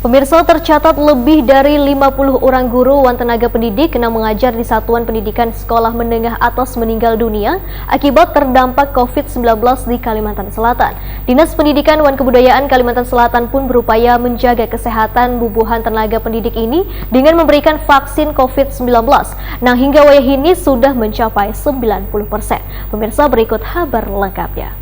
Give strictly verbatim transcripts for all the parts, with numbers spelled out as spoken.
Pemirsa, tercatat lebih dari lima puluh orang guru wan tenaga pendidik nang mengajar di Satuan Pendidikan Sekolah Menengah Atas meninggal dunia akibat terdampak covid sembilan belas di Kalimantan Selatan. Dinas Pendidikan wan Kebudayaan Kalimantan Selatan pun berupaya menjaga kesehatan bubuhan tenaga pendidik ini dengan memberikan vaksin covid sembilan belas, nang hingga wayah ini sudah mencapai sembilan puluh persen. Pemirsa, berikut habar lengkapnya.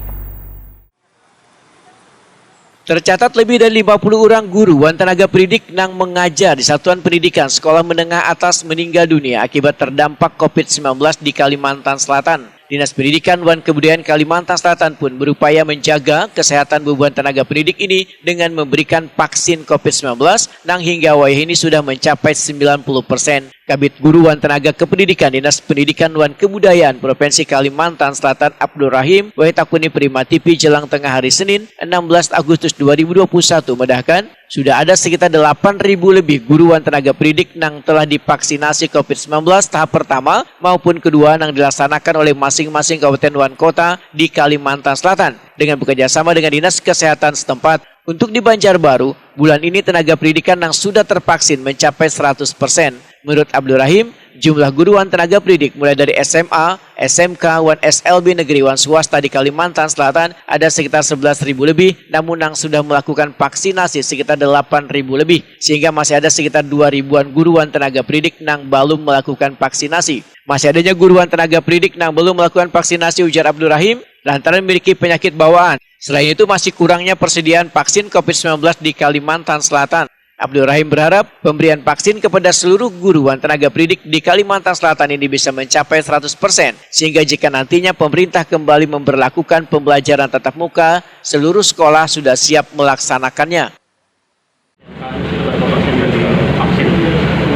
Tercatat lebih dari lima puluh orang guru wan tenaga pendidik nang mengajar di Satuan Pendidikan Sekolah Menengah Atas meninggal dunia akibat terdampak covid sembilan belas di Kalimantan Selatan. Dinas Pendidikan wan Kebudayaan Kalimantan Selatan pun berupaya menjaga kesehatan bubuhan tenaga pendidik ini dengan memberikan vaksin covid sembilan belas, nang hingga wayah ini sudah mencapai sembilan puluh persen. Kabid Guru wan Tenaga Kependidikan Dinas Pendidikan wan Kebudayaan Provinsi Kalimantan Selatan Abdul Rahim, wayah takuni Prima T V jelang tengah hari Senin, enam belas Agustus dua ribu dua puluh satu, madahkan, sudah ada sekitar delapan ribu lebih guru wan tenaga pendidik nang telah divaksinasi covid sembilan belas tahap pertama maupun kedua nang dilaksanakan oleh masing-masing kabupaten wan kota di Kalimantan Selatan dengan bekerja sama dengan Dinas Kesehatan setempat. Untuk di Banjarbaru, bulan ini tenaga pendidikan nang sudah tervaksin mencapai seratus persen. Menurut Abdul Rahim, jumlah guru wan tenaga pendidik mulai dari S M A, S M K, wan S L B negeri wan swasta di Kalimantan Selatan ada sekitar sebelas ribu lebih, namun nang sudah melakukan vaksinasi sekitar delapan ribu lebih, sehingga masih ada sekitar dua ribuan guru wan tenaga pendidik nang belum melakukan vaksinasi. Masih adanya guru wan tenaga pendidik nang belum melakukan vaksinasi, ujar Abdul Rahim, lantaran memiliki penyakit bawaan. Selain itu, masih kurangnya persediaan vaksin covid sembilan belas di Kalimantan Selatan. Abdul Rahim berharap pemberian vaksin kepada seluruh guru wan tenaga pendidik di Kalimantan Selatan ini bisa mencapai seratus persen, sehingga jika nantinya pemerintah kembali memberlakukan pembelajaran tatap muka, seluruh sekolah sudah siap melaksanakannya.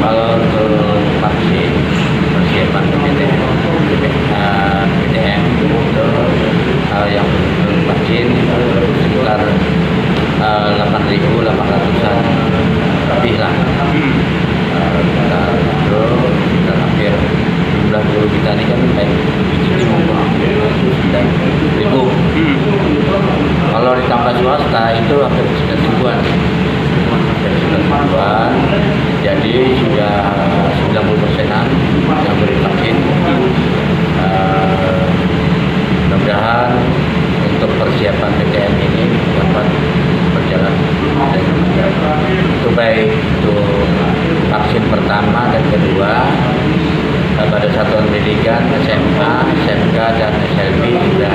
Kalau untuk vaksin, persiapan P T M, eh, P T M itu, eh, yang belum vaksin itu sekitar, eh, delapan ribu delapan ratusan lebih lah. Eh, kita itu sekitar hampir jumlah guru kita ini kan baik di sini maupun di sini, sembilan ribu. Kalau ditambah swasta itu hampir sembilan ribuan. Hampir sembilan ribuan. Jadi sudah sembilan puluh persenan yang sudah divaksin. Eh, mudah-mudahan untuk persiapan P T M ini dapat berjalan dengan lancar. Itu baik itu vaksin pertama dan kedua, eh, pada satuan pendidikan S M A, S M K, dan S L B sudah